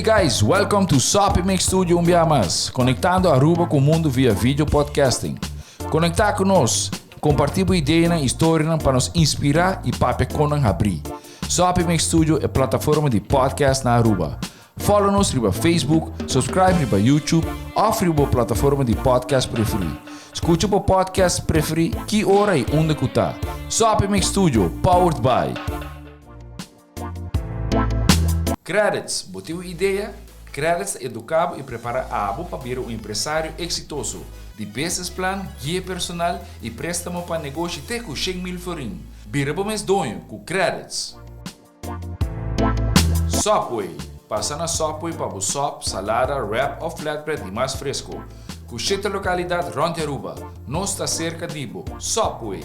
guys, welcome to Soppy Mix Studio un bia mas, conectando Aruba cu mundo via video podcasting. Conecta cu nos, comparti bo ideanan y storianan pa nos inspira y papia con nan habri. Soppy Mix Studio e plataforma di podcast na Aruba. Follow nos riba Facebook, subscribe riba YouTube of riba bo plataforma di podcast preferi. Scucha bo podcast preferi ki ora y unda cu ta. Soppy Mix Studio, powered by. Credits, bo tin un idea? Credits ta educa bo y prepara abo pa bira un empresario exitoso. Di business plan, guia personal y prestamo pa negoshi te cu 100,000 florin. Bira bo mes doño cu Credits. Subway, Pasa na Subway pa bo sop, salada, wrap of flatbread di mas fresco. Cu shete localidad rond di Aruba. Nos ta cerca di bo. Subway!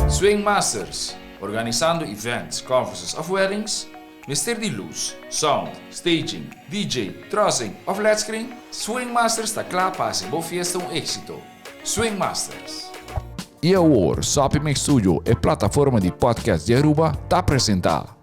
Swing Masters, Organisando events, conferences of weddings? Mester di luz, sound, staging, DJ, trussing of led screen? Swing Masters ta cla pa haci bo fiesta un exito. Swing Masters. Y awor, Soppy Mix Studio, e plataforma di podcast di Aruba, ta presenta.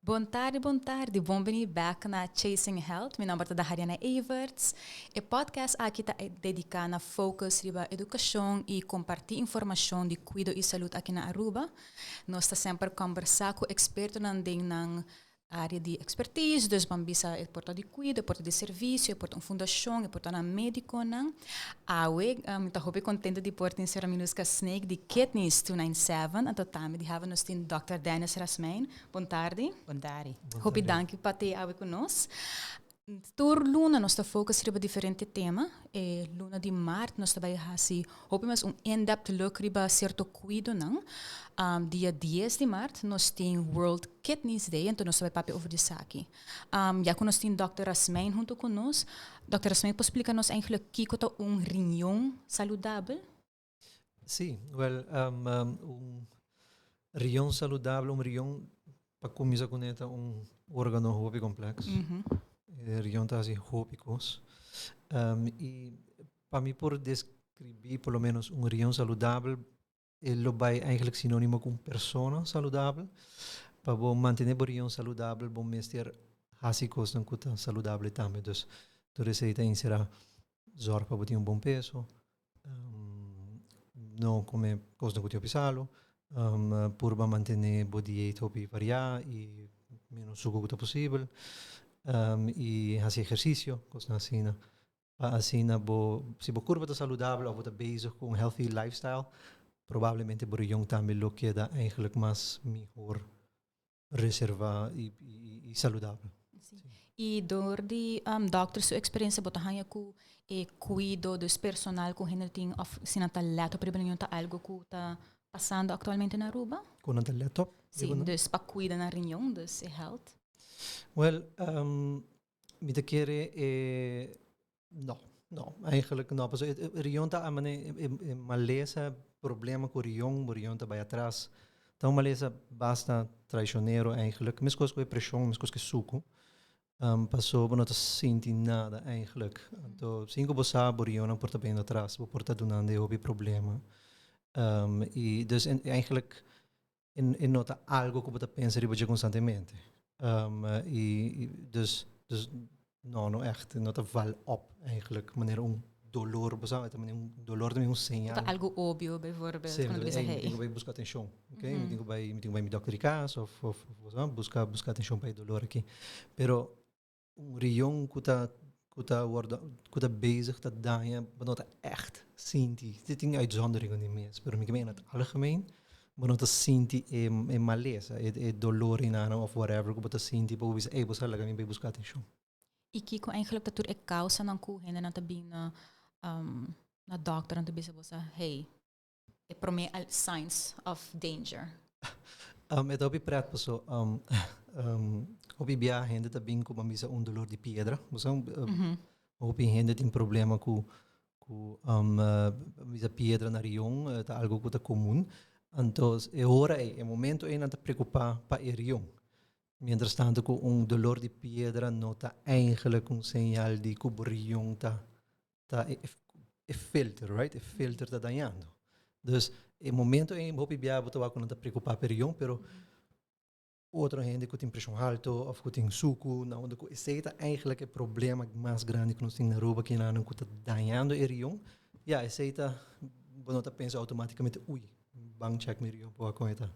Bon tardi, bon tardi. Bon bini back na Chasing Health. Mi nomber ta Dahariana Everts. E podcast aki ta dedica na focus riba educacion y comparti informacion di cuido y salud aki na Aruba. Nos ta semper combersa cu expertonan den nan Área di expertise, dus ban bisa e por ta di cuido, e por ta di servicio, e por ta un fundacion, e por ta nan mediconan. Awe mi ta hopi contento di por tin Sra. Miluska Sneek di Kidneys 297, anto tambe di hawe nos tin Dòkter Dennis Rasmijn. Bon tardi. Bon tardi. Hopi danki pa te awe cu nos. Tur luna nos ta focus riba diferente tema. E luna di maart nos ta bai hasi hopi mas un in-depth look riba cierto cuidonan. Um, dia dies di maart nos tin World Kidneys Day, enton nos ta bai papia over di esaki. Um, ya cu nos tin Dòkter Rasmijn hunto cu nos. Dòkter Rasmijn por splica nos eigenlijk kico ta un riñon saludabel? Sí, wel, um, un riñon saludabel, un riñon, pa cuminsa cune ta un organo hopi complex. Mm -hmm. E riñon ta haci hopi cos. Um, y pa mi por describi por lo menos un riñon saludabel, e lo bay eigenlijk sinonimo cu un persona saludabel. Pa bo mantene bo riñon saludabel, bo mester haci cosnan cu ta saludabel tambe. Dus, tur esey ta encera zorg pa bo tin un bon peso, no come cosnan cu tin hopi salo, purba mantene bo dieet hopi varia y menos sucu cu ta posibel, y haci ehercicio, cosnan asina. Pa asina bo, si bo curpa ta saludabel of bo ta bezig cu un healthy lifestyle, probablemente bo riñon tambe lo keda eigenlijk mas mihor reserva y saludabel. Sí. Y door di um, dokter su experiencia bo ta haña cu e cuido dus personal cu hende tin of si nan ta let op riba nan ta algo cu ta pasando actualmente na Aruba? Cu nan ta let op? Sí, dus pa cuida nan riñon, dus e health. Wel, um, mi ta kere e No, no, eigenlijk no. Pasobra e rion ta a mane e malesa, problema ku rion, bo rion ta bai atras. Ta un malesa basta traicionero eigenlijk. Meskos ku e preshon, meskos ku e suku. Pasobra bo no ta sinti nada eigenlijk. Anto sin ku bo sa bo rionnan por ta bayendo atras, bo por ta dunando e hopi problema. I dus eigenlijk E no ta algo ku bo ta pensa riba dje konstantemente. I dus, dus no, no ègt. E no ta val op eigenlijk manera un dolor, bo sa, e ta manera un dolor ta un señal. Ta algo obvio bijvoorbeeld. Sí, mi ta ey, mi tin ku bai buska atenshon, oké? Mi tin ku bai, mi tin ku bai mi dòkter di kas òf, òf, bo sa, buska, buska atenshon pa e dolor aki. Pero Un rion ku ta ku ta wordo ku ta bezig ta daña bo no ta ègt sinti. Si tin uitzonderingen di mes, pero mi ke meen in het algemeen bo no ta sinti e e malesa, e e dolor einan of whatever ku bo ta sinti pa bo bisa ey bo sa laga mi bai buska atenshon. I kiko eigenlijk ta tur e kausanan ku hendenan ta bin na na dòkternan ta bisa bo sa hey e promé signs of danger? E ta hopi pret paso hopi bia hende ta bin ku misa un dolor di piedra. Bo hopi hende tin problema ku misa piedra na rion, ta algo ku ta komun. Anto, e ora ei, e momento ei nan ta preokupá pa e rion. Mientras tanto ku un dolor di piedra no ta eigenlijk un señal di ku bo rion ta e filter, right? E filter ta dañando. Dus e momento ei hopi bia bo ta wak ku nan ta preokupá pa e rion, pero otro hende ku tin preshon alto òf ku tin suku, na unda ku esei ta eigenlijk e problema mas grandi ku nos tin na Aruba, ku nan ku ta dañando e rion. Ja, esei ta, bo no ta pensa outomátikamente, ui, ban check mi rion pa kon e ta.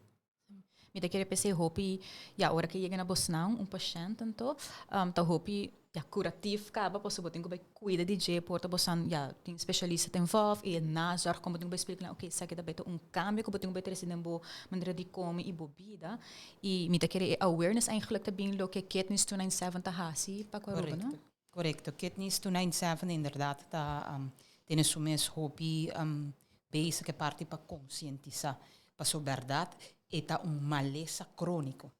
Mi ta kere p'esei hopi, ja, ora ku yega na bosnan un pashènt anto, ta hopi, ja, kuratief kaba, pasobra bo tin ku bai kuida di dje, por ta bosan, ja, tin spesialista ta involved i e nazorg kon bo tin ku bai splika nan, oké, esaki ta bai ta un kambio ku bo tin ku bai trese den bo manera di kome i bo bida. I mi ta kere e awareness eigenlijk ta bin loke Kidneys 297 ta hasi pa ku Aruba, no? Korekto. Kidneys 297 inderdaad ta tene su mes hopi bezig e parti pa konsientisá. Paso bèrdat e ta un malesa króniko.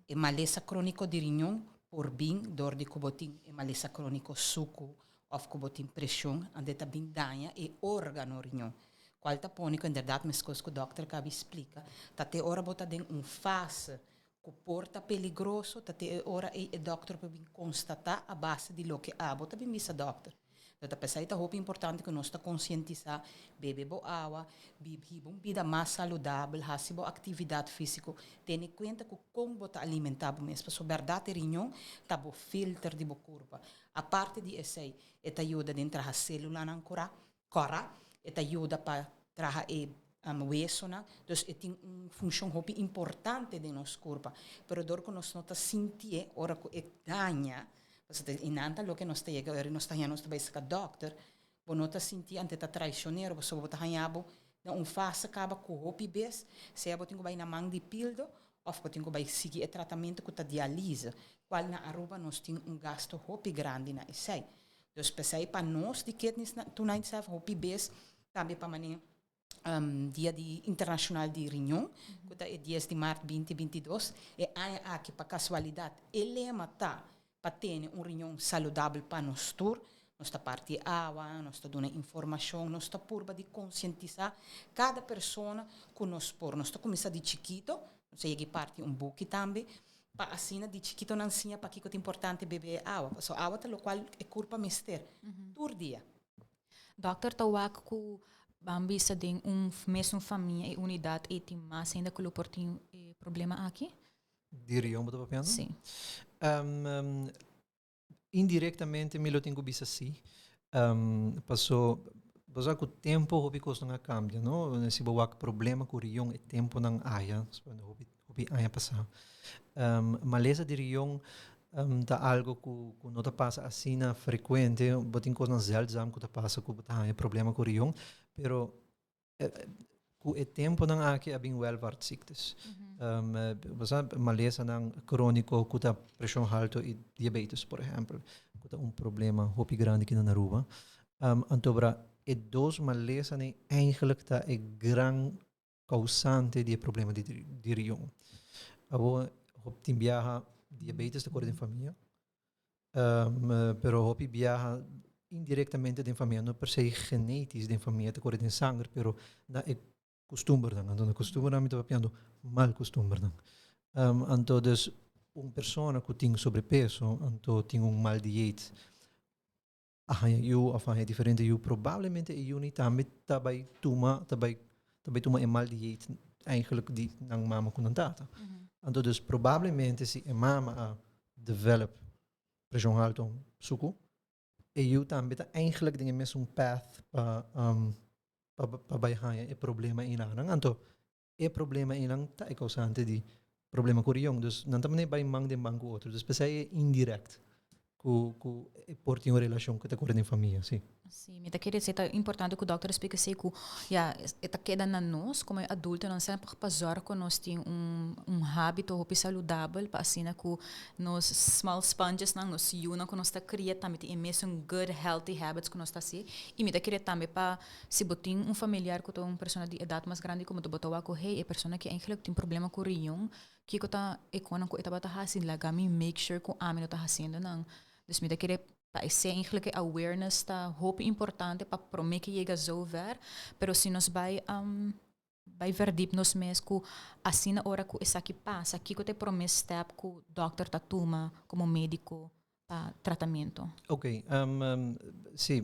E malesa króniko di riñon por bin dor di ku bo tin e malesa króniko suku òf ku bo tin preshon, ante ta bin daña e órgano riñon. Kual ta pone ku inderdaad meskos ku dòkter kabi splika, ta te ora bo ta den un fase ku por ta peligroso, ta te e ora ei e dòkter por bin konstatá a base di loke abo ta bin bisa dòkter. Anto ta p'esei ta hopi importante ku nos ta konsientisá, bebe bo awa, hiba un bida mas saludabel, hasi bo aktividat físiko, tene kuenta ku kon bo ta alimentá bo mes, pasobra bèrdat e riñon ta bo filter di bo kurpa. Aparte di esei, e ta yuda den traha sélulanan kurá, kòrá, e ta yuda pa traha e wesonan, dus e tin un funshon hopi importante den nos kurpa. Pero dor ku nos no ta sintié ora ku e daña, pasobra ta einan ta loke nos ta yega ora nos ta haña nos ta bai saka dòkter, bo no ta sinti ante ta traishonero pasobra bo ta haña bo na un fase kaba ku hopi bes sea bo tin ku bai na man di pildo òf bo tin ku bai sigui e tratamentu ku ta dialise, kual na Aruba nos tin un gasto hopi grandi na esei. Dus p'esei pa nos di Kidneys 297 hopi bes tambe pa manera Dia di Internashonal di Riñon, ku ta e 10 di mart 2022, e aña aki pa kasualidat e lema ta pa tene un riñon saludabel pa nos tur. Nos ta parti awa, nos ta duna informashon, nos ta purba di konsientisá kada persona ku nos por. Nos ta kuminsá di chikito, nos a yega parti un buki tambe, pa asina di chikito nan siña pakiko ta importante bebe e awa. Pasobra awa ta lokual e kurpa mester tur dia. Dòkter ta wak ku ban bisa den un mesun famia e unidat ei tin mas hende ku lo por tin e problema aki? Di rion bo ta papiando? Sí. Indirektamente mi lo tin ku bisa sí. Paso bo sa ku tempu hopi kosnan a kambia, no? Si bo wak problema ku rion e tempunan aya, hopi hopi aña pasá. Malesa di rion ta algo ku no ta pasa asina frekuente. Bo tin kosnan zeldzaam ku ta pasa ku bo ta haña problema ku rion, pero ku e tempunan aki a bin welvaartsziektes. Bo sa malesanan króniko ku ta preshon haltu i diabetes, por ehèmpel, ku ta un problema hopi grandi aki na Aruba. Anto bra e dos malesanan eigenlijk ta e gran kousante di e problema di rion. Abo tin biaha diabetes ta kore den famia, pero hopi biaha indirektamente den famia, no per se genetisch den famia ta kore den sanger, pero na e kustumbernan. Anto na kustumbernan mi ta papiando mal kustumbernan. Anto dus un persona ku tin sobrepeso, anto tin un mal dieet, a haña yu òf a haña diferente yu, probablemente e yu ni tambe ta bai tuma, ta bai tuma e mal dieet eigenlijk di nan mama ku nan tata. Anto dus probablemente si e mama a develop preshon haltu, suku, e yu tambe ta eigenlijk den e mesun path pa bai haña e problema einan. Anto e problema einan ta e kousante di problema ku rion. Dus nan ta manera bai man den man ku otro. Dus p'esei e indirect ku e por tin un relashon ku ta kore den famia, si. Si, mi ta kere esei ta importante ku dòkter a splika esei ku ya e ta keda na nos komo e adultonan semper pa zòrg ku nos tin un un hábito hopi saludabel pa asina ku nos small spongesnan, nos yunan ku nos ta kria tambe tin e mesun good healthy habits ku nos ta hasi. I mi ta kere tambe pa si bo tin un familiar ku ta un persona di edat mas grandi ku bo ta wak ku hey e persona aki eigenlijk tin problema ku riñon, kiko ta e konan ku e tabata hasi laga mi make sure ku ami no ta hasiendo nan. Dus mi ta kere Pa esei eigenlijk e awareness ta hopi importante pa prome ke yega zover, pero si nos bai bai verdiep nos mes ku asina ora ku esaki pasa kiko ta e prome step ku dokter ta tuma komo mediko pa tratamiento? Ok, si,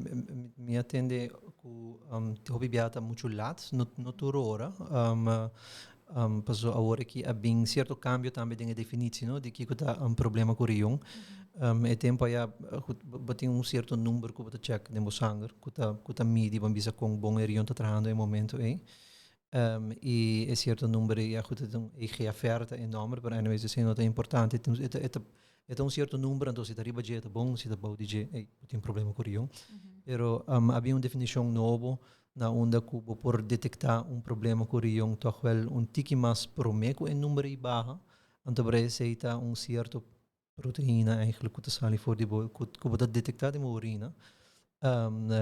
mi a tende ku hopi bia ta muchu lat, no tur ora, Pasobra awor aki a bin cierto cambio tambe den e definitie, no, di kico ta un problema cu rion. E tempo aya goed, bo tin un cierto number cu bo ta check den bo sanger, cu ta midi pa bisa con bon e rion ta trahando e momento ey. Y e cierto number ey, ja goed, e ta un EGFR ta e nomber, pero anyways esey no ta importante. E ta un cierto number, anto si ta riba dje e ta bon, si ta bou di dje, ey, bo tin problema cu rion. Pero a bin un definicion nobo na unda ku bo por detektá un problema ku rion tòg wèl un tiki mas promé ku e number ei baha, anto por esei ta un sierto proteina eigenlijk ku ta sali for di bo ku bo ta detektá den bo orina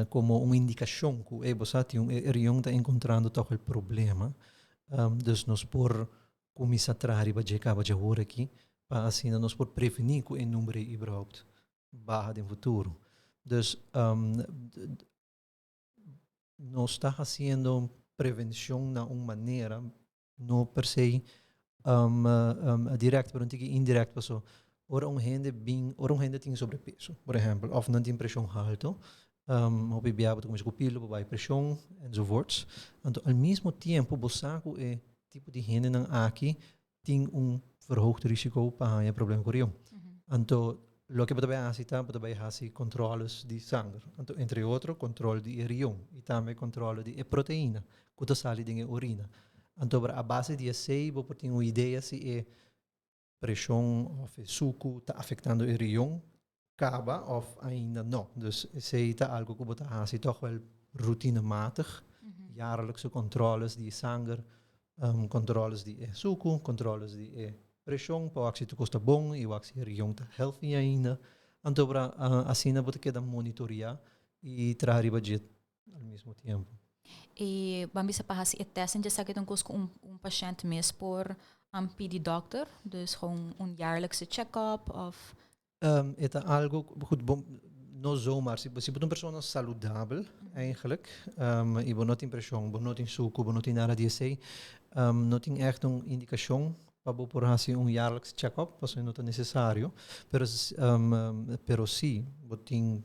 komo un indikashon ku ey bo sa tin un e rion ta enkontrando tòg wèl problema. Dus nos por kuminsá traha riba dje kaba dje awor aki pa asina nos por prevení ku e number ei überhaupt baha den futuro. Dus nos ta haciendo prevencion na un manera, no per se direct, pero un tiki indirect paso. Ora un hende bin, ora un hende tin sobrepeso, por ehempel, of nan tin presion halto, hopi bia bo ta cuminsa cu pilo pa bai presion, enzovoorts. Anto al mismo tiempo bo sa cu e tipo di hendenan aki tin un verhoogd risico pa haña problema cu rion. Anto loke bo ta bay haci ta, bo ta bay haci controles di sanger. Anto entre otro control di e rion y tambe controle di e proteina cu ta sali den e orina. Anto a base di esey bo por tin un idea si e presion of e sucu ta afectando e rion caba of ainda no. Dus esey ta algo cu bo ta haci toch wel routinematig. Jaarlijkse controles di sanger, controles di e sucu, controles di e presion, pa wak si tur cos ta bon y wak si e rion ta healthy ainda. Anto bra asina bo ta keda monitorea y traha riba dje al mismo tiempo. E ban bisa pa hasi e test en esaki ta un cos cu un pashent mes por pidi dokter? Dus gewoon un jaarlijkse check-up of... E ta algo, goed, bon, no zomaar. Si bo ta un persona saludabel, eigenlijk, y bo no tin presion, bo no tin sucu, bo no tin nada di esey, no tin echt un indicacion pa bo por haci un jaarlijks check-up, pasobra no ta necesario. Pero si bo tin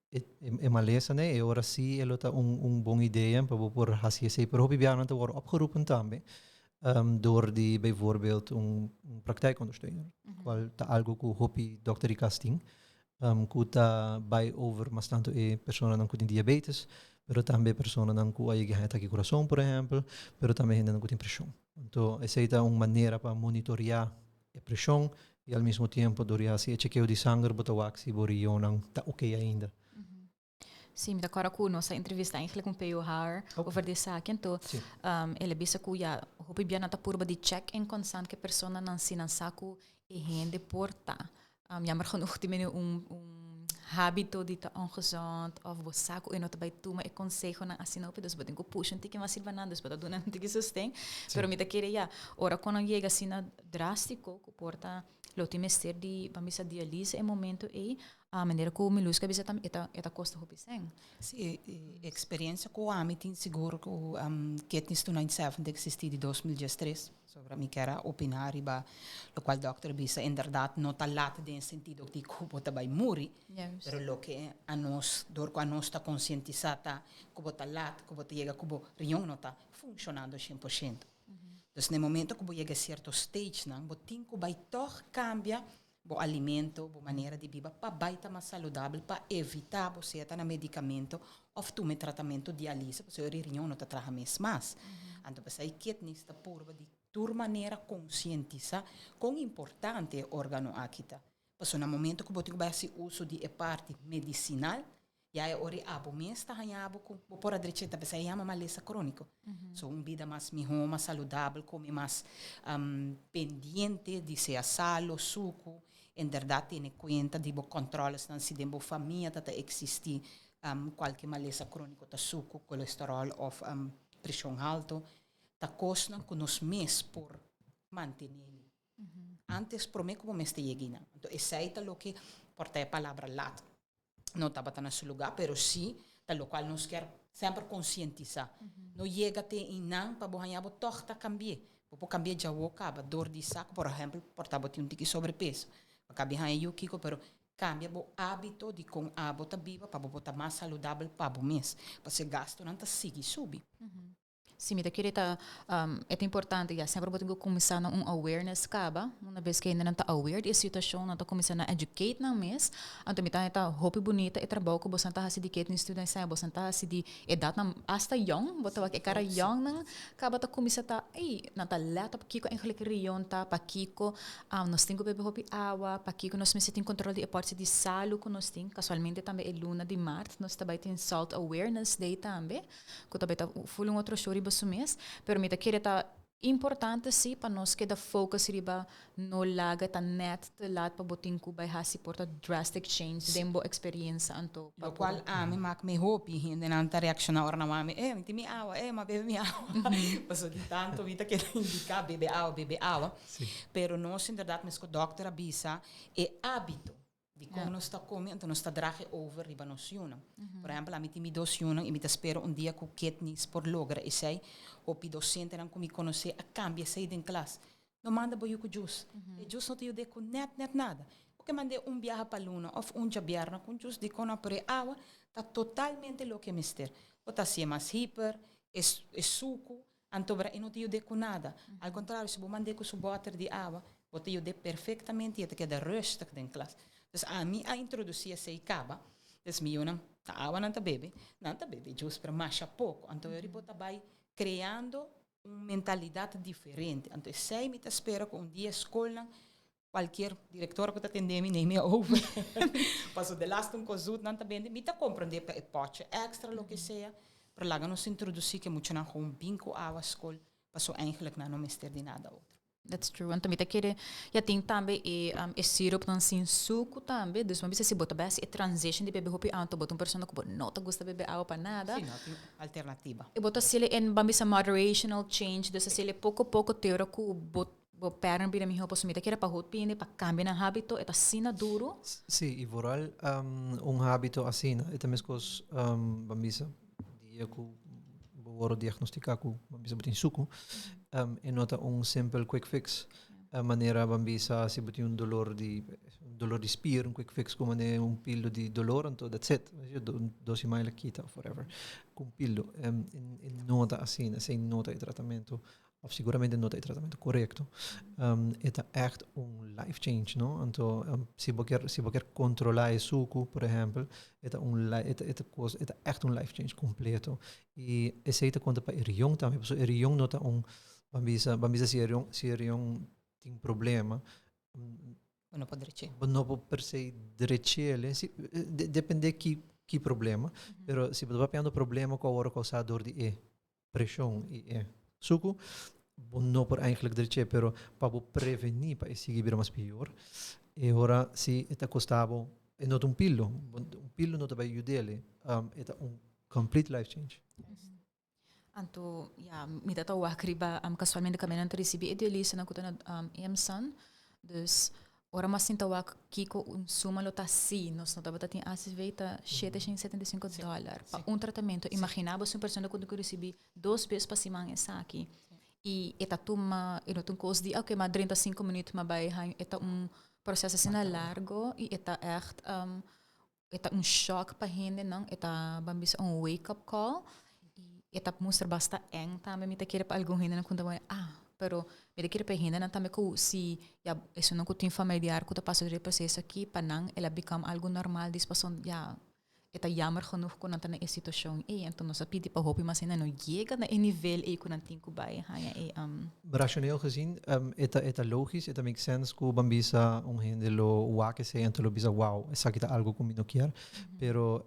e malesa, ne, e ora si e lo ta un bon idea pa bo por haci esey. Pero hopi biaha nan ta wordo opgeroepen tambe door di bijvoorbeeld un praktijkondersteuner, cual ta algo cu hopi dokter di cas tin, cu ta bay over mas tanto e personanan cu tin diabetes, pero tambe personanan cu a yega ataque corazon, por ehempel, pero tambe hendenan cu tin presion. Anto esey ta un manera pa monitorea e presion y al mismo tiempo door di haci e chekeo di sanger bo ta wak si bo rionnan ta ok ainda. Si, mi ta acorda cu nos a entrevista eigenlijk un POH over di esaki. Anto, el a bisa cu ya, hopi bia nan ta purba di check in constant cu e personanan si nan sa cu e hende por ta. Jammer genoeg tin mene un habito di ta ongezond of bo sa cu e no ta bay tuma e consehonan asina hopi, dus bo tin cu push un tiki mas riba nan, dus bo ta duna un tiki sosten. Pero mi ta kere ya, ora cu nan yega asina drastico cu por ta lo tin mester di, ban bisa dialise e momento ey, manera cu Miluska a bisa tambe, e ta costa hopi sen. Si, e experiencia cu ami tin sigur cu Kidneys 297 ta existi di 2013. Sobre mi kier a opina riba locual dokter bisa, inderdaad no ta laat den sentido di cu bo ta bay muri. Pero loke anos, door cu anos ta concientisa ta cu bo ta laat, cu bo ta yega cu bo riñon no ta funcionando 100%. Dus na momento cu bo yega cierto stage nan, bo tin cu bay toch cambia bo alimento, bo manera di biba, pa bay ta mas saludabel, pa evita bo sea ta na medicamento of tuma tratamento dialise, pasobra e riñon no ta traha mes mas. Anto pesey Kidneys ta purba di tur manera concientisa con importante e organo aki ta. Pasobra na momento cu bo tin cu bay haci uso di e parti medicinal, Ya e ora abo mes ta haña bo ku bo por a drecha, ta p'esei yama malesa króniko. So un bida mas mihó, mas saludabel, kome mas pendiente di sea salo, suku, inderdat tene kuenta di bo kòntròlesnan si den bo famia ta ta eksistí kualke malesa króniko ta suku, kolesteròl òf preshon haltu. Ta kosnan ku nos mes por mantené. Antes promé ku bo mester yega einan. Anto esei ta loke por ta e palabra lat no tabata na su lugá, pero sí ta lokual nos kier semper konsientisá. No yega te einan pa bo haña bo tòg ta kambi'é. Bo por kambi'é djawo kaba dor di sa ku por ehèmpel por ta bo tin un tiki sobrepeso. Bo kabi haña yu kiko pero kambia bo hábito di kon abo ta biba pa bo por ta mas saludabel pa bo mes. Pasobra e gastunan ta sigui subi. Si mi ta kere ta e ta importante ya semper bo tin ku kuminsá na un awareness kaba una bes ku hendenan ta aware di e situashon nan ta kuminsá na educate nan mes anto mi ta haña ta hopi bunita e trabou ku boso ta hasi di Kidney Student Center boso ta hasi di edatnan asta yong bo ta wak e kara yong nan kaba ta kuminsá ta ey nan ta lèt op kiko eigenlijk rion ta pakiko nos tin ku bebe hopi awa pakiko nos mester tin kontrol di e portie di salu ku nos tin kasualmente tambe e luna di mart nos ta bai tin salt awareness day tambe. Ku ta bai ta ful un otro show riba su mes, pero mi ta kere ta importante si pa nos keda focus riba no laga ta net te laat pa bo tin ku bai hasi por ta drastic change den bo experiencia anto pa por. Lokual ami mak mi hopi hendenan ta reakshoná ora nan wak mi, eh mi tin mi awa, eh m'a bebe mi awa. Pasobra di tantu mi ta keda indiká bebe awa, bebe awa. Pero nos inderdat mes ku dòkter a bisa e hábito Di kon nos ta kome, anto nos ta draga e over riba nos yunan. Por ehempel, ami tin mi dos yunan i mi ta spera un dia ku Ketnis por logra esei. Hopi dosentenan ku mi konosé a kambia esei den klas. No manda bo yu ku djus. E djus no ta yud'é ku nèt nèt nada. Bo ke mand'é un biaha pa luna òf un djabièrnè ku un djus, dikon no? Pero e awa ta totalmente loke e mester. Bo ta hasié mas hiper, e e suku, anto bra e no ta yud'é ku nada. Al kontrario, si bo mand'é ku su bòter di awa, bo ta yud'é perfektamente i e ta keda rustig den klas. Dus ami a introdusí esei kaba. Dus mi yunan, ta awa nan ta bebe, nan ta bebe djus, pero masha poko. Anto e ora bo ta bai kreando un mentalidat diferente. Anto esei mi ta spera ku un dia skolnan, kualkier direktor ku ta tende mi, neem mi over. Pasobra de laatste un kos zoet nan ta bende, mi ta komprendé pa e pòtje èkstra, loke sea, pero laga nos introdusí ku e muchanan gewoon bin ku awa skol, pasobra eigentlik nan no mester di nada otro. That's true. Anto mi ta kere, ya tin tambe e, e sirupnan sin suku tambe. Dus mi a bisa si bo ta bai hasi e transition di bebe hopi awa, anto bo ta un persona ku bo no ta gusta bebe awa pa nada. Si no tin alternativa. E bo ta hasiel en, ban bisa moderational change, dus hasiel poko poko te ora ku bo bo pattern bira mihó. Pasobra mi ta kere pa hopi hende pa kambia nan hábito, e ta asina duru. Si, i vooral un hábito asina, e ta meskos, ban bisa, dia ku bo wòrdu diagnostiká ku ban bisa bo tin suku, e no ta un simpel quick fix. Manera ban bisa si bo tin un dolor di un dolor di spier, un quick fix ku manera un pildo di dolor anto that's it. Dos siman el a kita of whatever ku un pildo. E no ta asina, esei no ta e tratamentu Of siguramente no ta e tratamentu korekto. E ta ègt un life change, no? Anto si bo kier si bo kier kontrolá e suku, por ehèmpel, e ta un e ta e ta kos e ta ègt un life change kompleto. I esei ta konta pa e rion tambe, pasobra e rion no ta un ban bisa ban bisa si e rion si e rion tin problema, Bo no por drech'é. Bo no por per se drech'é, si depende ki ki problema, pero si bo ta papiando problema ku a wòrdu kousá dor di e preshon i e suku, bo no por eigenlijk drech'é, pero pa bo prevení pa e sigui bira mas pior, e ora si e ta kosta bo, e no ta un pildo, un pildo no ta bai yud'é, e ta un complete life change. Anto, ya, mi ta ta wak riba, kasualmente kaminda nan ta risibí e dialisanan ku ta na EMSAN, dus Ora mas sinta wak kiko un suma lo ta si nos no tabata tin ACV ta 775 dòler pa un tratamentu. Imagina bo si un persona ku tin ku risibí dos bes pa siman esaki i e ta tuma e no ta un kos di oke m'a drenta sinku minüt m'a bai haña e ta un proseso asina largo i e ta ègt e ta un shòk pa hendenan e ta ban bisa un wake up call i e ta mustra basta eng tambe mi ta kere pa algun hendenan ku ta wak ah pero mi ta kere pa e hendenan tambe ku si ya esunnan ku tin familiar ku ta pasa dor e proseso aki pa nan el a become algu normal dis pasobra ya. E ta jammer genoeg ku nan ta na e situashon ei, anto nos a pidi pa hopi mas hende no yega na e nivel ei ku nan tin ku bai haña e. Rationeel gezien, e ta e ta logisch, e ta make sense ku ban bisa un hende lo wak esei anto lo bisa wow, esaki ta algo ku mi no kier, pero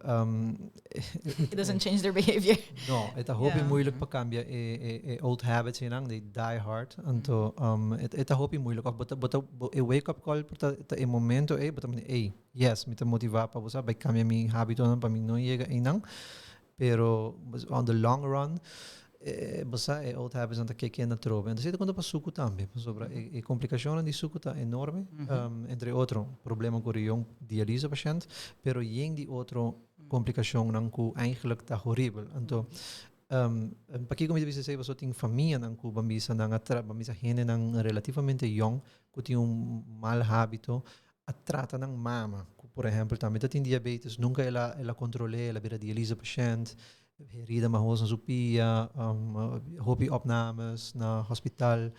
It doesn't change their behavior. No, e ta hopi moeilijk pa kambia e e e old habits einan, they die hard, anto e ta hopi moeilijk. Of bo ta bo ta e wake up call por ta ta e momento ei bo ta manda ey, Yes, mi ta motivá pa bo sa bai kambia mi hábitonan pa mi no yega einan. Pero on the long run, bo sa e old habits nan ta keke na trobe. Entonces e ta konta pa suku tambe, pasobra e komplikashonnan di suku ta enorme. Entre otro, problema ku rion, dialyse pashènt, pero yen di otro komplikashonnan ku eigenlijk ta horibel. Anto, pakiko mi ta bisa esei? Pasobra tin famianan ku ban bisa nan a tra, ban bisa hendenan relativamente yòn ku tin un mal hábito a trata nan mama, ku por ehèmpel tambe ta tin diabetes, nunka el a el a kontrol'é, el a bira dialyse pashènt, herida mahos na su pia, hopi opnames na hospital,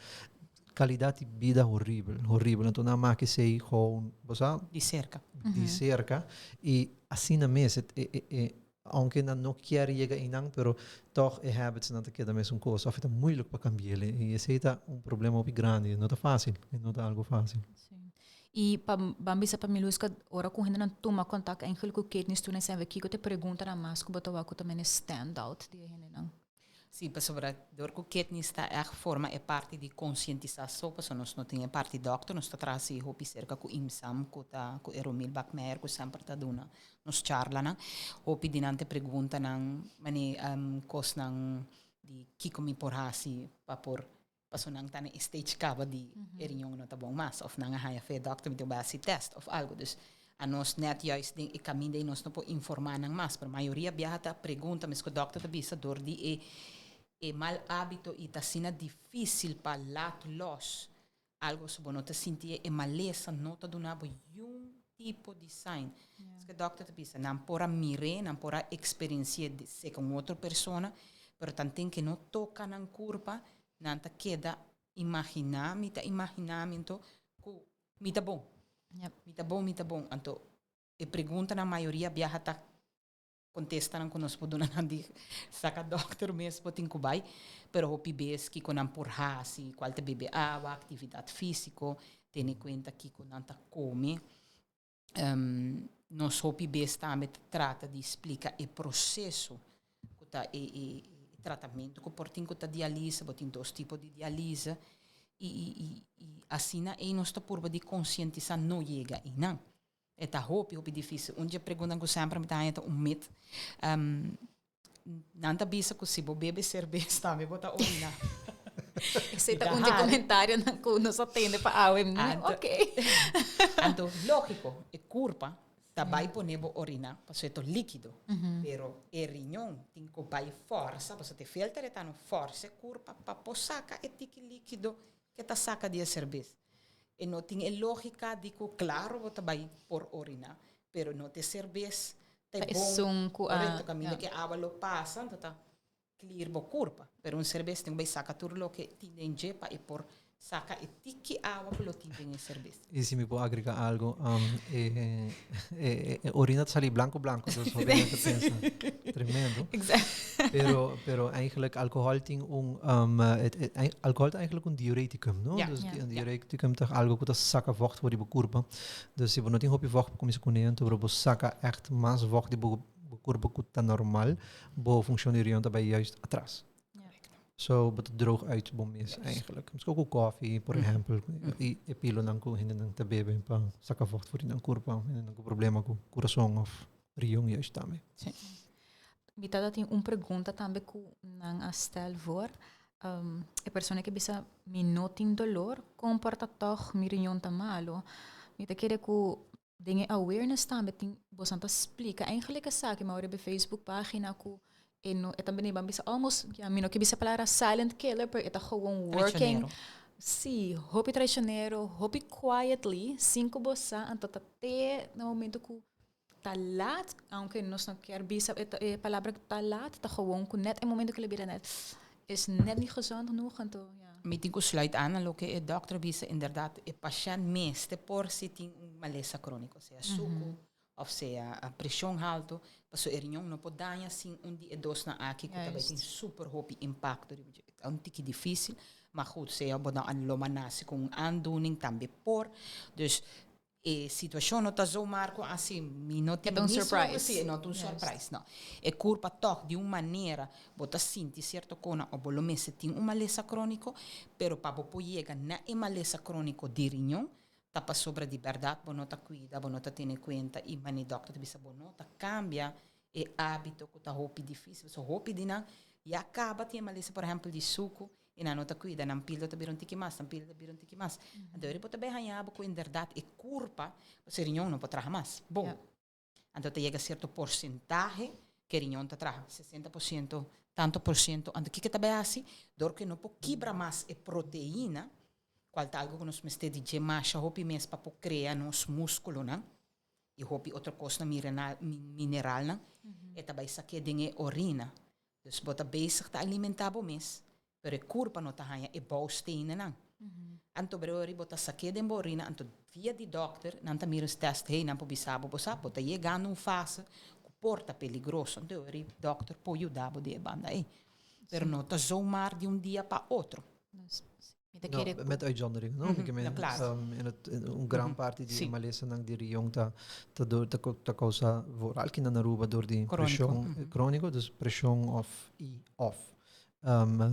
kalidat di bida horibel, horibel. Anto nan maki esei gewoon, bo sa? Di serka. Di serka i asina mes e e e aunke nan no kier yega einan, pero tòg e habitsnan ta keda mesun kos òf e ta moeilijk pa kambi'el i esei ta un problema hopi grandi, no ta fásil, e no ta algu fásil. Sí. I pa ban bisa pa Miluska, ora ku hendenan tuma kontak eigenlijk ku Kidney Students Center, kiko ta e preguntanan mas ku bo ta wak ku ta mene stand out di e hendenan? Sí, pasobra dor ku Kidneys ta ègt forma e parti di konsientisá so, pasobra nos no tin e parti dòkter, nos ta traha si hopi serka ku IMSAM, ku ta ku e Romil Bakmeijer ku semper ta duna nos charlanan. Hopi di nan ta preguntanan manera kosnan di kiko mi por hasi pa por pasobra nan ta na e stage kaba di e riñon no ta bon mas òf nan a haña fe dòkter mi tin ku bai hasi tèst òf algu. Dus anos nèt juist den e kaminda ei nos no por informá nan mas, pero mayoria biaha ta pregunta mes ku dòkter ta bisa dor di e e mal hábito i ta asina difísil pa laat lòs algu so bo no ta sinti e malesa no ta duna bo yun tipo di sign. Esaki dòkter ta bisa nan por a mir'é, nan por a eksperensi'é seka un otro persona, pero tanten ke no toka nan kurpa, nan ta keda imaginá, mi ta imaginá mi anto ku mi ta bon, mi ta bon, mi ta bon. Anto e preguntanan mayoria biaha ta kontestanan ku nos por duna nan di saka dòkter mes bo tin ku bai, pero hopi bes kiko nan por hasi, kual ta bebe awa, aktividat físiko, tene kuenta kiko nan ta kome. Nos hopi bes tambe ta trata di splika e proseso ku ta e e tratamentu ku por tin ku ta dialise, bo tin dos tipo di dialise i i i asina ei nos ta purba di konsientisá no yega einan. E ta hopi hopi difísil. Un dje preguntanan ku semper mi ta haña ta un mit. Nan ta bisa ku si bo bebe serbes tambe bo ta oriná. Esei ta un dje komentarionan ku nos a tende pa awe. Oké. Anto lógiko, e kurpa ta bai pone bo oriná pasobra e ta líkido. Pero e riñon tin ku bai fòrsa, pasobra te filter e ta no fòrsa e kurpa pa por saka e tiki líkido ke ta saka di e serbes. E no tin e lógika di ku klaro bo ta bai por oriná, pero no ta e serbes ta e bon korekto kaminda ku e awa lo pasa anto ta clear bo kurpa. Pero un serbes tin ku bai saka tur loke tin den dje pa e por saka e tiki awa ku lo tin den e serbes. I si mi por agrega algo, e e orina ta sali blanco blanco, dus hopi hende ta pensa tremendo. Pero pero eigenlijk alcohol tin un alcohol ta eigenlijk un diureticum, no? Dus un diureticum ta algo ku ta saka vocht for di bo kurpa. Dus si bo no tin hopi vocht bo kuminsa kuné anto bo saka echt mas vocht di bo kurpa ku ta normal, bo funshon di riñon ta bai juist atras. So bo ta droog uit bo mes eigenlijk. Miskien ook ku koffie, por ehempel, i e pilonan ku hendenan ta bebe pa saka vocht for di nan kurpa, hendenan ku problema ku kurason of riñon juist tambe. Sí. Mi tata tin un pregunta tambe ku nan a stel voor. E persona ke bisa mi no tin dolor, kon por ta tòg mi riñon ta malo? Mi ta kere ku den e awareness tambe tin boso ta splika eigenlijk esaki, mi a wor riba e Facebook pagina ku e no e ta bini ban bisa almost ya mi no ke bisa e palabra silent killer pero e ta gewoon working. Sí, hopi traicionero, hopi quietly, sin ku bo sa, anto ta te na momento ku ta laat, aunke nos no kier bisa e e palabra ta laat, ta gewoon ku net e momento ku el a bira net is net niet gezond genoeg, anto ya. Mi tin ku sluit aan na loke e dòkter a bisa, inderdat e pashènt mester por si tin un malesa króniko, sea suku. Of sea preshon halto, paso e riñon no por daña sin un di e dosnan aki ku ta bai tin super hopi impakto riba dje. Ta un tiki difisil, ma goed, sea bo no a lo a nase ku un aandoening tambe por. Dus e situashon no ta zomaar ku asi mi no tin E ta un ni surprise. Si, e no ta un surprise, no. E kurpa tòg di un manera bo ta sinti sierto kona òf bo lo mester tin un malesa króniko, pero pa bo por yega na e malesa króniko di riñon, ta pasobra di bèrdat bo no ta kuida, bo no ta tene kuenta i mane dòkter ta bisa bo no ta kambia e ábito ku ta hopi difísil. Pasobra hopi di nan ya kaba tin e malesa por ehèmpel di suku i nan no ta kuida, nan pildo ta bira un tiki mas, nan pildo ta bira un tiki mas. Anto ora bo ta bai haña bo ku inderdat e kurpa, pasobra e riñon no por traha mas bon. Anto ta yega sierto porsentahe ku e riñon ta traha, 60 por siento, tanto por siento. Anto kiko ta bai hasi? Dor ku e no por kibra mas e proteina, kual ta algu ku nos mester di dje masha hopi mes pa por krea nos muskulonan i hopi otro kosnan mineralnan, e ta bai sak'é den e orina. Dus bo ta bezig ta alimentá bo mes, pero e kurpa no ta haña e bouwstenennan. Anto ora bo ta sak'é den bo orina, anto via di dòkter nan ta mira un tèst, hey, nan por bisa bo, bo sa, bo ta yegando un fase ku por ta peligroso. Anto ora dòkter por yuda bo di e banda ei. Pero no ta zomaar di un dia pa otro. Mi ta No, kere met uitzondering, no? Mm -hmm. Ik meen, Ja, klaar. In het, in un gran parti di Sí. malesanan di riñon ta, ta, door, ta, ta causa vooral aki na Aruba door di Crónico. presión crónico, dus presión of i of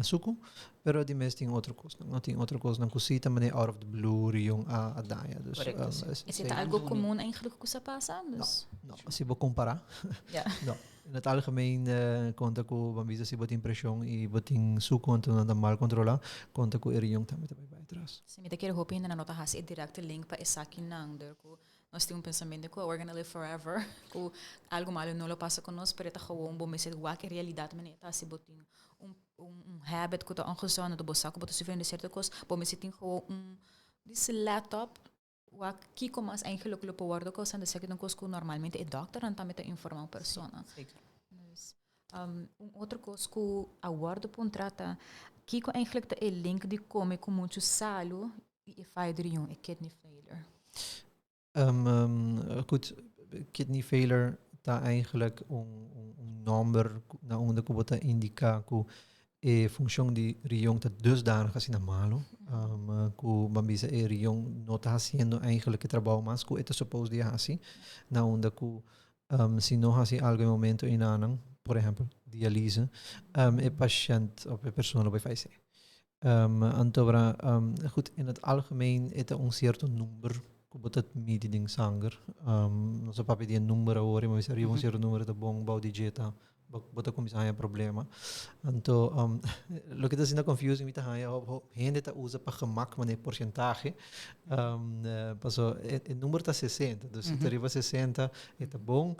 suku. Pero di mes tin otro cosnan, no? Tin otro cosnan cu sí ta manera out of the blue riñon a daña. Dus, Correcto, sí. Is het algo común eigenlijk cu sa pasa? Dus, No, si bo compara. Ja. No. In het algemeen konta ku ban bisa si bo tin preshon i bo tin suku anto nan ta mal kontrolá, konta ku e riñon tambe ta bai bai atras. Si mi ta kere hopi hende nan no ta hasi e directe link pa esakinan, dor ku nos tin un pensamiento ku we're gonna live forever, ku algo malo no lo pasa ku nos, pero e ta gewoon bo mester wak e realidat manera ta si bo tin un un habit ku ta ongezond, bo sa ku bo ta sufriendo di sierto kos, bo mester tin gewoon un dis let op. Wak kiko mas eigenlijk lo por wordo causa, entonces esaki ta un cos cu normalmente e dokternan tambe ta informa un persona. Zeker. Dus, un otro cos cu a wordo puntra ta, kiko eigenlijk ta e link di come cu mucho salu y e faya di riñon, e kidney failure? Goed, kidney failure ta eigenlijk un nomber na unda cu bo ta indica cu E funcion di rion ta dusdanig asina malo, cu ban bisa e rion no ta haciendo eigenlijk e trabao mas cu e ta suppose di haci, na unda cu si no haci algo e momento enanan, por ehempel dialyse, e pashent of e persona lo bay fallece. Antobra, goed, in het algemeen e ta un cierto number cu bo ta midi den sanger. Nos a papia di e number awor, ma bisa riba un cierto number ta bon, bou di dje ta bo ta cuminsa haña problema. Anto, loke ta asina confusing mi ta haña, hende ta usa pa gemak manera porcentahe, paso e number ta 60, dus si ta riba 60 e ta bon,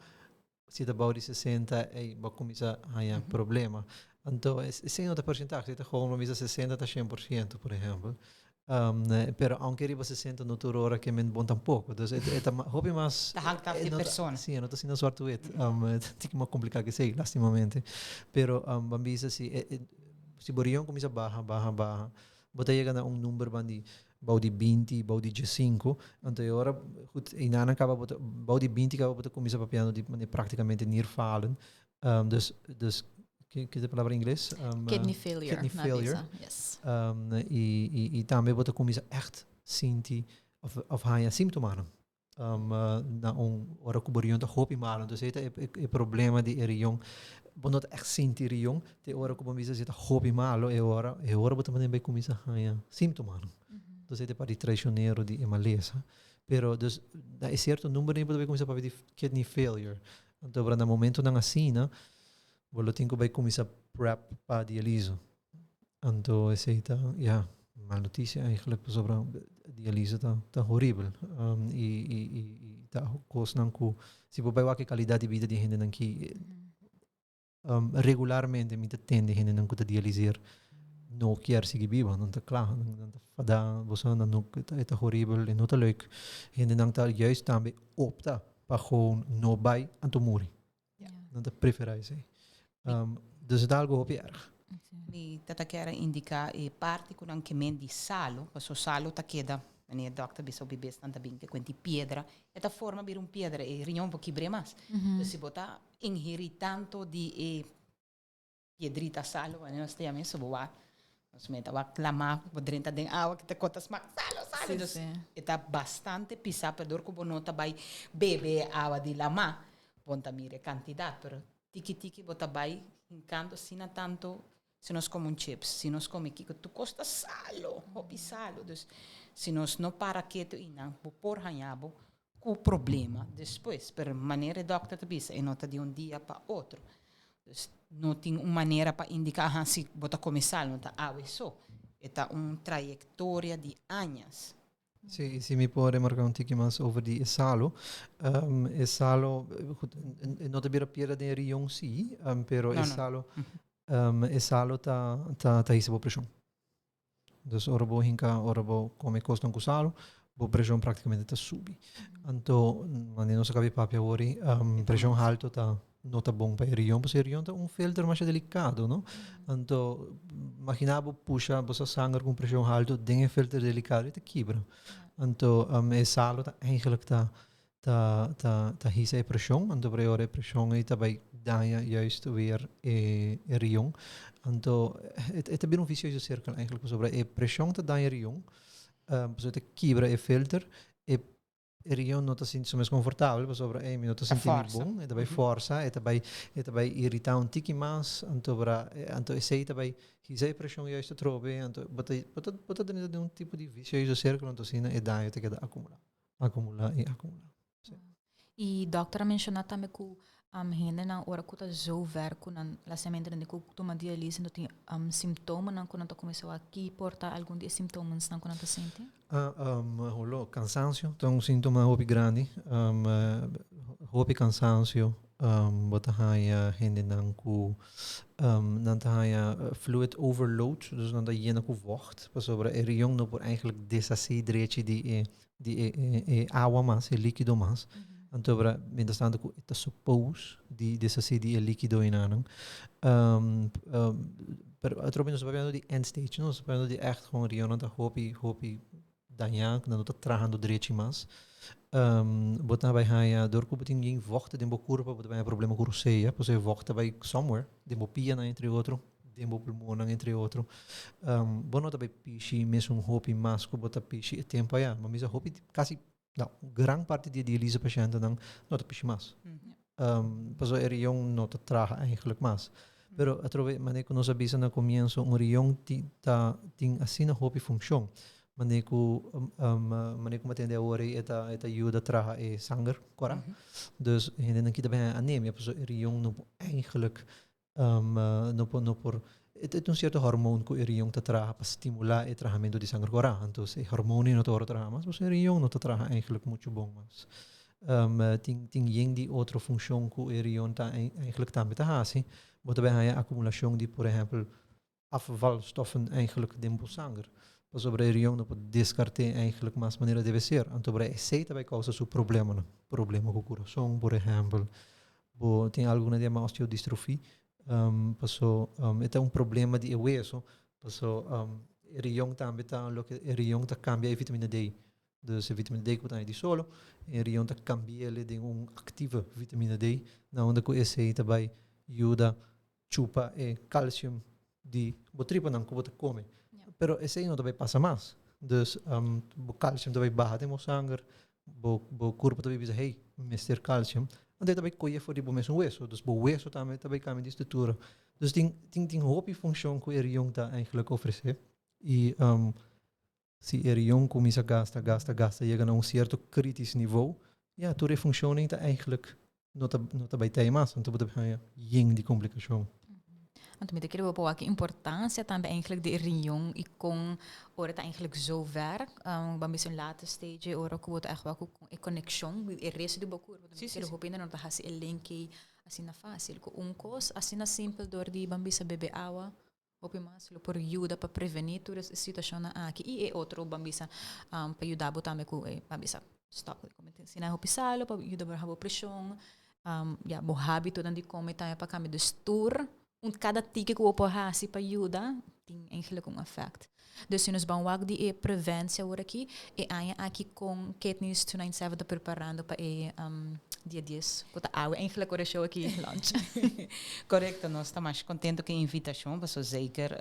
si ta bou di 60 ey bo cuminsa haña problema. Anto, esey no ta porcentahe, esey ta gewoon bo bisa 60 ta 100%, por ehempel. Pero aunke riba 60 no tur ora ke men bon tampoco. Dus e ta hopi mas... Ta hangt af di persona. Sí, no ta asina zwart wit. E ta tiki mas complica ke esey, lastimamente. Pero ban bisa si si bo rion cuminsa baha, baha, baha, bo ta yega na un number ban di bou di 20, bou di 15. Anto e ora, goed, einan a caba bo ta, bou di 20 caba bo ta cuminsa papiando di manera practicamente nierfalen. Dus, ke ta e palabra ingles? Kidney failure. Kidney failure. Yes. I tambe bo ta kuminsá ègt sinti of haña símptomanan na un ora ku bo rion ta hopi malu. Entonces ei ta e problema di e rion. Bo no ta ègt sinti rion te ora ku bo bisa si ta hopi malu e ora e ora bo ta manera bai kuminsá haña símptomanan. Entonces ei ta e parti traicionero di e malesa. Pero dus na e sierto number bo ta bai kuminsá papia di kidney failure. Anto ora na momentonan asina bo lo tin ku bai kuminsá prep pa dialyse. Anto esei ta, ya, mal notisia eigenlijk pasobra dialyse ta ta horibel. I i i i ta kosnan ku si bo bai wak e kalidat di bida di hendenan ki regularmente mi ta tende hendenan ku ta dialiseer no kier sigui biba, nan ta kla, nan ta fada, bo sa, nan no, e ta horibel, e no ta leuk. Hendenan ta juist tambe opta pa gewoon no bai anto muri. Nan ta prefera esei. Dus e ta algo hopi erg. Mi tata kier a indica e parti cu nan kemen di salo, paso salo ta keda. Meneer dokter bisa hopi bes nan ta bin ke kuenti piedra. E ta forma bira un piedra, e riñon por kibr'é mas. Dus si bo ta ingerí tanto di e piedrita salo, manera nos ta yama eso, bo wak, nos mester wak lamá, bo drenta den awa ki ta kota smak salo, salo. Dus e ta bastante pisá, pero dor ku bo no ta bai bebe e awa di lamá, bo no ta mira e kantidat, pero tiki tiki bo ta bai hinkando asina tanto. Si nos come un chips, si nos come kiko, tur cos ta salo, hopi salo. Dus si nos no para ketu einan, bo por haña bo cu problema despues. Pero manera e dokter ta bisa, e no ta di un dia pa otro. Dus no tin un manera pa indica, aha, si bo ta come salo, no ta awe so. E ta un trayectoria di añas. Sí, y si mi por remarca un tiki mas over di e salo. E salo, goed, no ta bira piedra den e rion sí, pero e salo, e salo ta, ta, ta hisa bo preshon. Dus ora bo hinka, ora bo come kosnan ku salo, bo preshon praktikamente ta subi. Anto, wanneer nos a kabi papia awor, preshon halto ta no ta bon pa e rion, pasobra e rion ta un filter masha delicado, no? Anto, imagina bo pusha bo sa sanger cu un presion halto den e filter delicado, e ta kibra. Anto, e salo ta eigenlijk ta ta ta ta hisa e presion, anto por e ora e presion ei ta bay daña juist weer e e rion. Anto, e ta bira un vicioso cirkel eigenlijk, pasobra e presion ta daña e rion, pasobra e ta kibra e filter, e E rion no ta sinti su mes confortabel pasobra ey mi no ta sinti mi bon, e ta bay forsa, e ta bay e ta bay irita un tiki mas, anto bra anto esey ta bay hisa e presion juist atrobe, anto bo ta bo ta bo ta drenta den un tipo di vicioso circulo, anto asina e daño ta keda acumula, acumula y acumula. Si. Y dokter a menciona tambe cu hendenan ora cu ta zo ver cu nan lastimamente cu tuma dialyse no tin simptomanan cu nan ta cuminsa wak ki por ta algun di e simptomansnan cu nan ta sinti? Holo, cansancio ta un sintoma hopi grandi. Hopi cansancio, bo ta haña hendenan cu nan ta haña fluid overload, dus nan ta yena cu vocht, pasobra e rion no por eigenlijk deshaci drechi di e di e e awa mas, e likido mas. Anto bra, mientras tanto cu e ta suppose di deshaci di e likido enanan. Pero atrobe nos ta papiando di end stage, no? Nos ta papiando di echt gewoon rionan ta hopi, hopi dañá, nan no ta trahando drechi mas. Bo ta bai haña, dor ku bo tin yin vocht den bo kurpa, bo ta bai haña problema ku rosea, pasobra e vocht ta bai somewhere, den bo pianan entre otro, den bo pulmonnan entre otro. Bo no ta bai pishi mesun hopi mas ku bo ta pishi e tempu aya. Bo misa hopi, kasi No, gran parti di e dialyse patiëntennan no ta pishi mas. Pasobra e rion no ta traha eigenlijk mas. Pero atrobe, manera ku nos a bisa na komienso, un rion tin ta tin asina hopi funshon. Manera ku manera ku mi a tende awor ei e ta e ta yuda traha e sanger kora. Dus hendenan kita bin anemia pasobra e rion no por eigenlijk No por, no por, e ta un cierto hormoon cu e riñon ta traha pa stimula e trahamento di sanger cora. Entonces e hormoon no ta ora traha mas, pasobra e riñon no ta traha eigenlijk mucho bon mas. Tin, tin yen di otro funcion cu e riñon ta eigenlijk tambe ta haci. Bo ta bay haña acumulacion di, por ehempel, afvalstoffen eigenlijk den bo sanger. Pasobra e riñon no por descart'é eigenlijk mas manera debe ser. Anto por esei ta bay causa su problemanan. Problema cu curason, por ehempel. Bo tin algo cu nan ta yama osteodistrofie. Paso e ta un problema di e weso. Paso e riñon tambe ta loke e riñon ta cambia e vitamina D. Dus e vitamina D cu bo ta haña di solo, e riñon ta cambi'el den un actieve vitamina D, na unda cu esei ta bay yuda chupa e calcium di bo tripanan ku bo ta kome. Pero esei no ta bai pasa mas. Dus bo calcium ta bai baha den bo sanger, bo bo kurpo ta bai bisa hey, mi mester calcium. Anto e ta bai koye for di bo mesun weso. Dus bo weso tambe ta bai kambia di struktura. Dus tin tin tin hopi funshon ku e rion ta eigenlijk ofresé. I si e rion kuminsá gasta, gasta, gasta yega na un sierto kritis nivou, ya tur e funshonnan ta eigenlijk no ta no ta bai tei mas, anto bo ta haña yen di komplikashon. Anto mi ta kere bo por wak e importansia tambe eigenlijk di e riñon i kon ora ta eigenlijk zo ver, bo a bisa un later stage ora ku bo ta echt wak ku e konekshon di e resto di bo kurpo. Mi ta kere hopi hende no ta hasi e link ei asina fásil. Ku un kos asina simpel dor di bo a bisa bebe awa Hopi mas lo por yuda pa prevení tur e situashonnan aki i e otro ban bisa pa yuda bo tambe ku e ban bisa stòp di kome asina hopi salo pa yuda baha bo preshon ya bo hábitonan di kome tambe pa kambia. Dus tur Un kada tiki ku bo por hasi pa yuda tin eigenlijk un effect. Dus si nos ban wak di e preventie awor aki, e aña aki kon Kidneys 297 ta preparando pa e dia dies ku ta awe eigenlijk ora e show aki launch. Korekto, nos ta masha kontento ku e invitashon pasobra zeker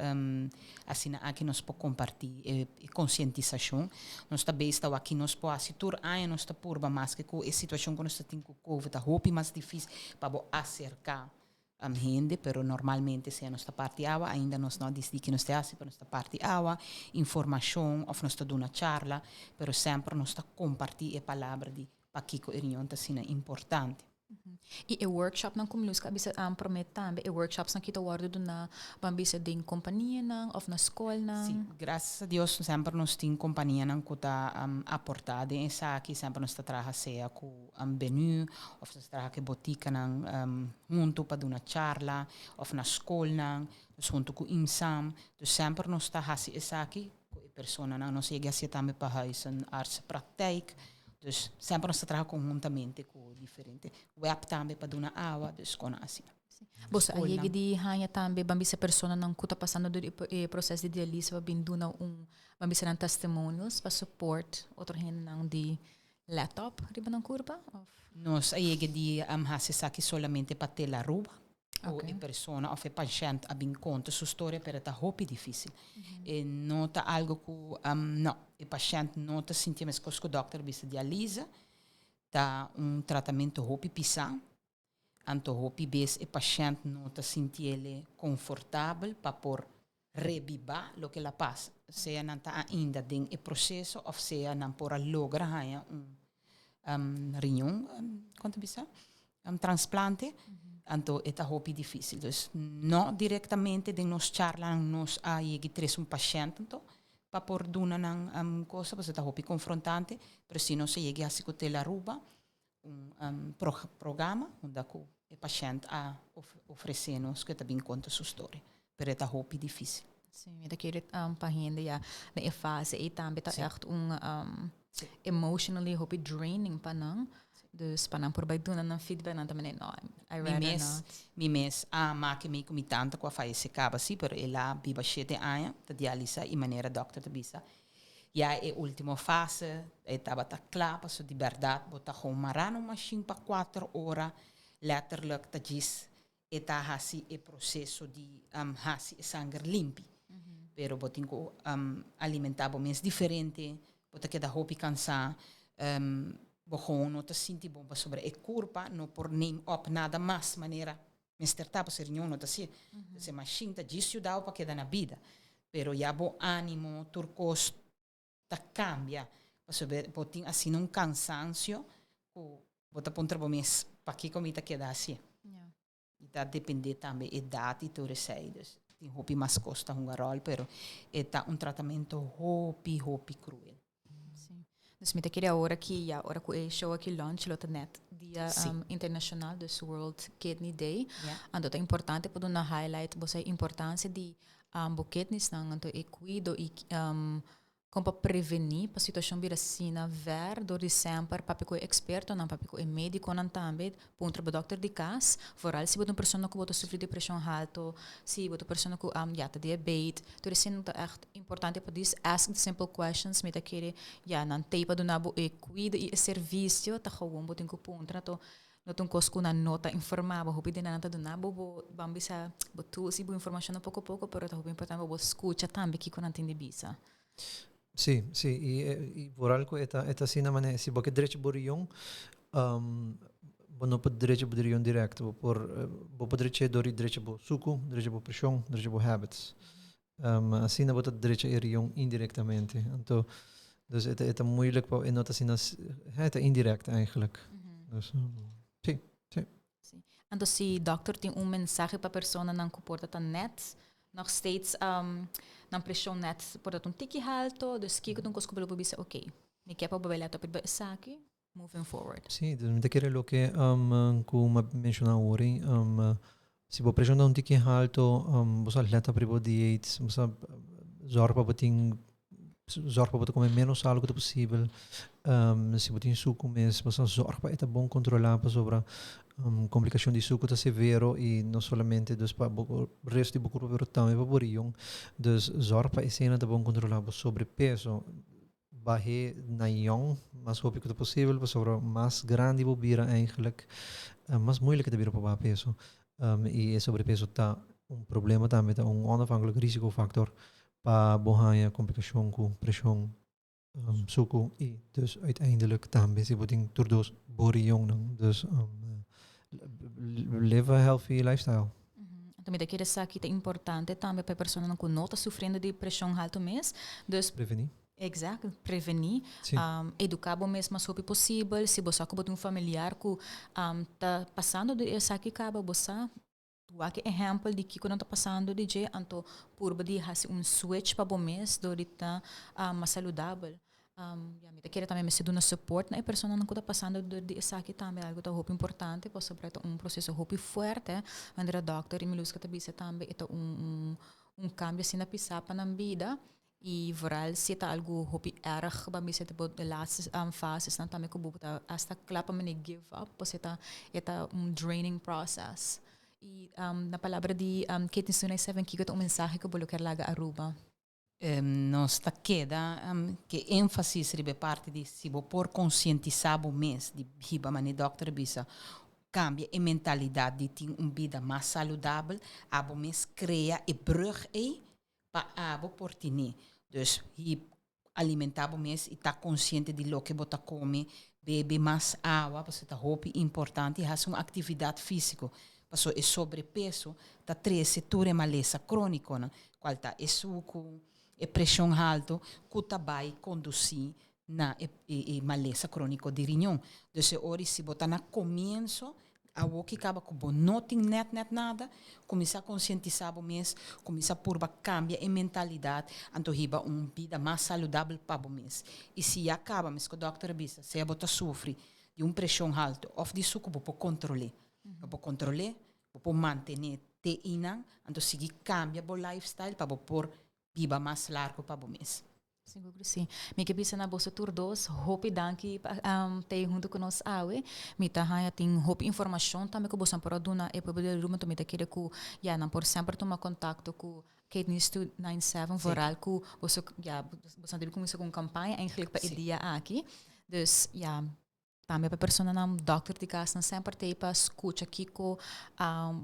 asina aki nos por kompartí e konsientisashon. Nos ta bes ta wak ki nos por hasi tur aña nos ta purba maske ku e situashon ku nos ta tin ku covid ta hopi mas difísil pa bo aserká hende, pero normalmente sea nos ta parti awa, ainda nos no a disidí ki nos ta hasi, pero nos ta parti awa, informashon òf nos ta duna charla, pero semper nos ta kompartí e palabra di pakiko e riñon ta asina importante. I e workshopnan ku Miluska a bisa promé tambe, e workshopsnan ki ta wòrdu duná ban bisa den kompanianan òf na skolnan? Sí, grasias a Dios semper nos tin kompanianan ku ta aportá den esaki, semper nos ta traha sea ku Benu of nos traha ku e botikanan huntu pa duna charla of na skolnan, dus huntu ku IMSAM. Dus semper nos ta hasi esaki ku e personanan. Nos yega hasié tambe pa huisartsenpraktijk. Dus semper nos ta traha konhuntamente ku diferente web tambe pa duna awa, dus kon asina. Boso a yega di haña tambe ban bisa personanan ku ta pasando dor e proses di dialise pa bin duna un ban bisa nan testimonials pa support otro hendenan di Laptop riba nan kurpa of? Nos a yega di hasi esaki solamente pa Telaruba. Ku e persona of e pashènt a bin konta su storia pero ta hopi difísil. E no ta algu ku no, e pashènt no ta sinti meskos ku dòkter a bisa dialise ta un tratamentu hopi pisá. Anto hopi bes e pashènt no ta sintiele konfortabel pa por rebibá loke el a pasa, sea nan ta ainda den e proseso òf sea nan por a logra haña un riñon, kon ta bisa? Un transplante, anto e ta hopi difísil. Dus no direktamente den nos charlanan nos a yega i trese un pashènt anto pa por duna nan cosa, pasobra ta hopi konfrontante, pero si nos a yega i hasi ku Telaruba, un programa unda ku e pashènt a ofresé nos ku e ta bin konta su storia, pero e ta hopi difísil. Sí, mi ta kere pa hende ya den e fase ei tambe ta ègt un emotionally hopi draining pa nan. Dus pa nan por bai duna nan feedback nan ta mende no, I rather not. Mi mes a make mi ku mi tanta ku a fayesé kaba sí, pero el a biba shete aña ta dialisa i manera dòkter ta bisa Ya e ultimo fase e tabata kla paso di bèrdat bo ta gewoon mará na un mashin pa kuater ora, letterlijk ta djis e ta hasi e proseso di hasi e sanger limpi. Pero bo tin ku alimentá bo mes diferente, bo ta keda hopi kansá, bo gewoon no ta sinti bon pasobra e kurpa no por neem op nada mas manera Mester ta pasobra riñon no ta hacié. Entonces e mashin ta djis yudao pa keda na bida. Pero ya bo animo, tur cos ta cambia. Pasobra bo tin asina un cansancio cu bo ta puntra bo mes, pakico mi ta keda hacié? Y ta depende tambe edad y tur esey. Dus tin hopi mas cos ta hunga rol, pero e ta un tratamento hopi, hopi cruel. Sí. Dus mi ta kere awor aki, ya, ora ku e show aki launch lo ta net dia sí. um, internacional, dus World Kidney Day. Yeah. Anto ta importante pa duna highlight bo sa importancia di um, bo kidneys nan, anto e cuido i um, kon pa preveni pa situacion bira asina ver door di semper papia ku e expertonan, papia ku e mediconan tambe, Puntra bo dokter di kas, vooral si bo ta un persona ku bo ta sufri di preshon halto, si bo ta un persona ku ya ta diabet, tur esei ta ègt importante pa dis ask the simple questions, mi ta kere ya nan tei pa duna bo e kuido i e servisio ta gewoon bo tin ku puntra to no ta un kos ku nan no ta informa bo, hopi di nan ta duna bo bo ban bisa bo tools i bo informashonnan poko poko pero ta hopi importante pa bo skucha tambe kiko nan tin di bisa. Sí, sí, i i vooral ku e ta e ta asina manera si bo ke drecha bo rion, bo no por drecha bo rion direct, bo por bo por drech'é dor di drecha bo suku, drecha bo preshon, drecha bo habits. Asina bo ta drecha e rion indirectamente. Anto, dus e ta e ta moeilijk pa e no ta asina, e ta indirect eigenlijk. Dus, sí, sí. Sí. Anto si dokter tin un mensahe pa personanan ku por ta ta net nog steeds um, nan preshon net por ta un tiki halto, dus kiko ta un kos ku bo lo por bisa, ok, mi ke pa bo bai lèt op riba esaki, moving forward. Sí, dus mi ta kere loke um, ku mi a menshoná awor, um, si bo preshon ta un tiki halto, um, bo sa lèt op riba bo dieet, bo sa zòrg pa bo tin Zorg pa bo ta come menos sal ku ta posibel. Si bo tin suku mes, bo sa zorg pa e ta bon kontrolá pasobra. Komplikashon di suku ta severo i no solamente dus pa bo resto di bo kurpa pero tambe pa bo rion. Dus zòrg pa esena ta bon kontrolá bo sobrepeso. Bah'é na yòn mas hopi ku ta posibel pasobra mas grandi bo bira eigenlijk mas moeilijk e ta bira pa baha peso. I e sobrepeso ta un problema tambe, ta un onafhankelijk risicofactor pa bo haña komplikashon ku preshon. Suku i dus uiteindelijk tambe si bo tin tur dos bo rionnan. Dus live a healthy lifestyle. Anto mi ta kere sa ki ta importante tambe pa e personanan ku no ta sufriendo di preshon haltu mes. Dus Prevení. Exacto, prevení. Sí. Eduká bo mes mas hopi posibel. Si bo sa ku bo tin un familiar ku ta pasando di esaki kaba, bo sa Wak e ehèmpel di kiko nan ta pasando di dje, anto purba di hasi un switch pa bo mes dor di ta mas saludabel. Ya, mi ta kere tambe mester duna support na e personanan ku ta pasando dor di esaki tambe, algu ta hopi importante pasobra e ta un proseso hopi fuerte, manera dòkter i Miluska ta bisa tambe e ta un un kambio asina pisá pa nan bida i vooral si e ta algu hopi erg, ban bisa tipo de laatste fasesnan tambe ku bo ta hasta kla pa mene give up, pasobra e ta e ta un draining process. I na palabra di Kidneys 297 kiko ta un mensahe ku bo lo kier laga Aruba? Nos ta keda ke énfasis riba e parti di si bo por konsientisá bo mes di hiba manera dòkter a bisa, kambia e mentalidat di tin un bida mas saludabel, abo mes krea e brùg ei pa abo por tine. Dus hi alimentá bo mes i ta konsiente di loke bo ta kome, bebe mas awa pasobra ta hopi importante i hasi un aktividat físiko pasobra e sobrepeso ta trese tur e malesa krónikonan, kual ta e suku, e preshon haltu ku ta bai kondusí na e e malesa króniko di riñon. Dus e ora si bo ta na komienso, awoki kaba ku bo no tin nèt nèt nada, kuminsá konsientisá bo mes, kuminsá purba kambia e mentalidat, anto hiba un bida mas saludabel pa bo mes. I si ya kaba, mes ku dòkter a bisa, sea bo ta sufri di un preshon haltu òf di suku bo por kontrol'é. Bo por kontrol'é, bo por mantené te einan, anto sigui kambia bo lifestyle pa bo por biba mas largu pa bo mes. Sigur ku si. Mi ke bisa na boso tur dos, hopi danki pa tei huntu ku nos awe. Mi ta haña tin hopi informashon tambe ku boso por a duna e pueblo di Aruba, enton mi ta kere ku ya nan por semper tuma kontakto ku Kidneys 297 vooral ku boso ya boso a debe kuminsá ku un kampaña eigenlijk pa e dia aki. Dus ya. Tambe pa personanan dokter di kasnan semper ta ei pa skucha kiko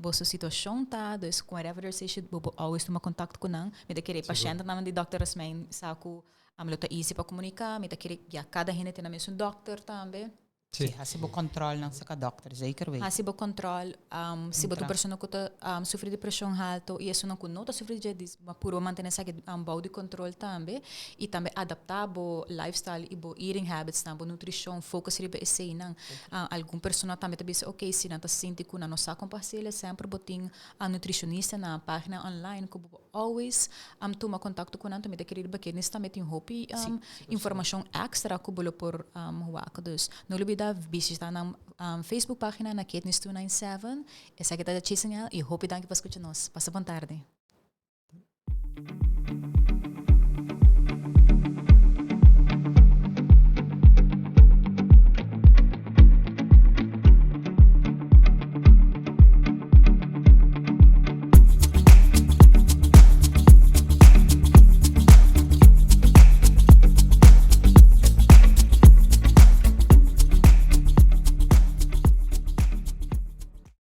boso situashon ta. Dus whenever there's issue bo por always tuma kontakto ku nan. Mi ta kere e pashentenan di dokter Rasmijn sa ku lo ta easy pa komuniká. Mi ta kere ya kada hende tin nan mesun dokter tambe. Si, hasi bo kòntròlnan saka dòkter, zeker weten. Hasi bo kòntròl. Si bo ta un persona ku ta sufri di preshon haltu i esunnan ku no ta sufri di dje, bo purba mantene esaki bou di kontrol tambe i tambe adaptá bo lifestyle i bo eating habits nan, bo nutrishon, focus riba eseinan. Algun persona tambe ta bisa ok si nan ta sinti ku nan no sa kon pa hasiel e semper bo tin nutrishonista na pagina online ku bo por always tuma kontakto ku nan. Tambe ta kere riba Kidneys tambe tin hopi informashon extra ku bo lo por wak. Dus no lubida bishita nan Facebook pagina na Kidneys 297. Esaki ta Chasing El i hopi danki pa skucha nos. Pasa bon tardi.